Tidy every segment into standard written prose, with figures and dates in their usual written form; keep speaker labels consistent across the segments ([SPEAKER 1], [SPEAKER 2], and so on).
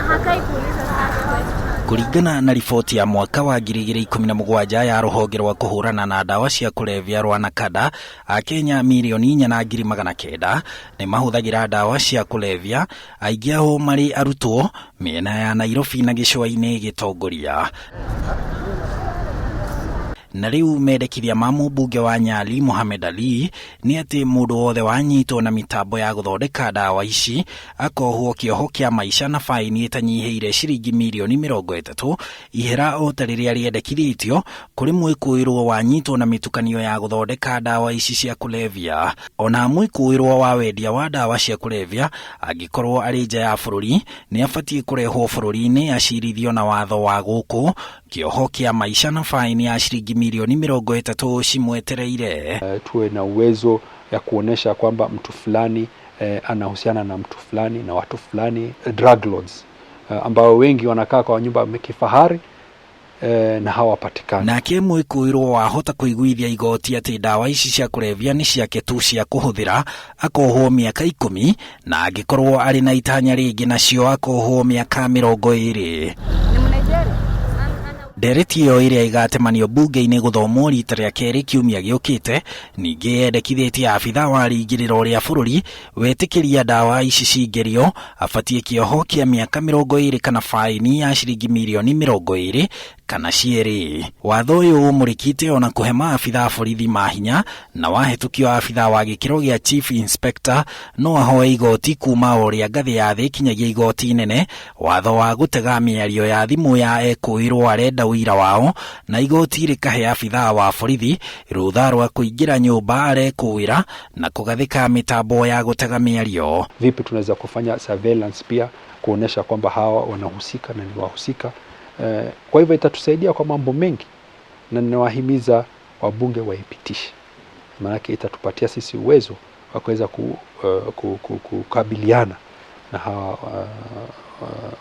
[SPEAKER 1] Hakai kuuliza such questions.
[SPEAKER 2] Kũringana na riboti ya mwaka wa 2017 ya rũhonge rwa kũhũrana na ndawa cia kũrebia rwa NACADA, Akenya 4,900,000 nĩ mahũthagĩra ndawa cia kũrebia, aingĩ ao marĩ arutwo, mĩena ya Nairobi na gĩcũa-inĩ gĩtongoria. Na rĩu mendekithia ma mũmbunge wa Nyali Mohamed Ali nĩ atĩ mũndũ wothe wanyitwo na mĩtambo ya gũthondeka ndawa ici akohwo kĩoho kĩa maica na baini ĩtanyihĩire ciringi mirioni 30, ihera o ta rĩrĩa rĩendekithĩtio kũrĩ mwĩkũĩrwo wanyitwo na mĩtukanio ya gũthondeka ndawa ici cia kũrebia. Ona mwĩkũĩrwo wa wendia wa ndawa cia kũrebia angĩkorwo arĩ nja ya bũrũri nĩ abatiĩ kũrehwo bũrũri-inĩ acirithio na watho wa gũkũ, kĩoho kĩa maica na baini ya ciringi mirioni 30 cimwetereire.
[SPEAKER 3] Tuwe na uwezo ya kuonesha kwamba mtu fulani anahusiana na mtu fulani na watu fulani, drug lords, ambao wengi wanakaa kwa nyumba kifahari na hawapatikani.
[SPEAKER 2] Nake mwĩkũĩrwo wahota kũiguithia igoti atĩ ndawa ici cia kũrebia nĩ ciake tu cia kũhũthĩra akohwo mĩaka 10, na angĩkorwo arĩ na itanya rĩngĩ nacio akohwo mĩaka 20.
[SPEAKER 1] Ni Mnigeria?
[SPEAKER 2] Ndereti ĩyo ĩrĩa ĩgatemanio mbunge-inĩ gũthomwo rita rĩa kerĩ kiumia gĩũkĩte, ningĩ yendekithĩtie abithaa wa rĩingĩrĩro rĩa bũrũri wetĩkĩria ndawa ici cingĩrio abatiĩ kĩoho kĩa mĩaka 20 kana baini ya ciringi mirioni 20 kana cierĩ. Watho ũyũ ũmũrĩkĩte ona kũhe maabithaa a borithi mahinya, na wahĩtũkio abithaa wa gĩkĩro gĩa Chief Inspector no ahoe igoti kuma o rĩa ngathĩ ya thĩ kinyagia igoti inene watho wa gũtega mĩario ya thimũ ya ekũĩrwo arenda ũira wao, na igoti rĩkahe abithaa wa borithi rũtha rwa kũingĩra nyũmba arekũĩra na kũgathĩka mĩtambo ya gũtega mĩario.
[SPEAKER 3] Vipi tunaweza kufanya surveillance pia kuonesha kwamba hawa wanahusika na ni wahusika. Kwa hivyo itatusaidia kwa mambo mengi, na ninawahimiza wabunge waipitishe, maanake itatupatia sisi uwezo wa kuweza kukabiliana na hawa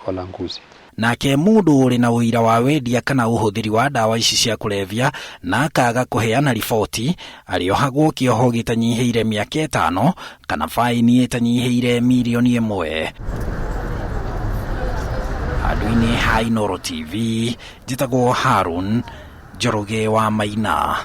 [SPEAKER 3] walanguzi.
[SPEAKER 2] Nake mũndũ ũrĩ na ũira wa wendia kana ũhũthĩri wa ndawa ici cia kũrebia na akaga kũheana riboti arĩohagwo kĩoho gĩtanyihĩire mĩaka 5 kana baini ĩtanyihĩire mirioni 1. Handũ-inĩ ha Inooro TV, njĩtagwo Harun Njoroge wa Maina.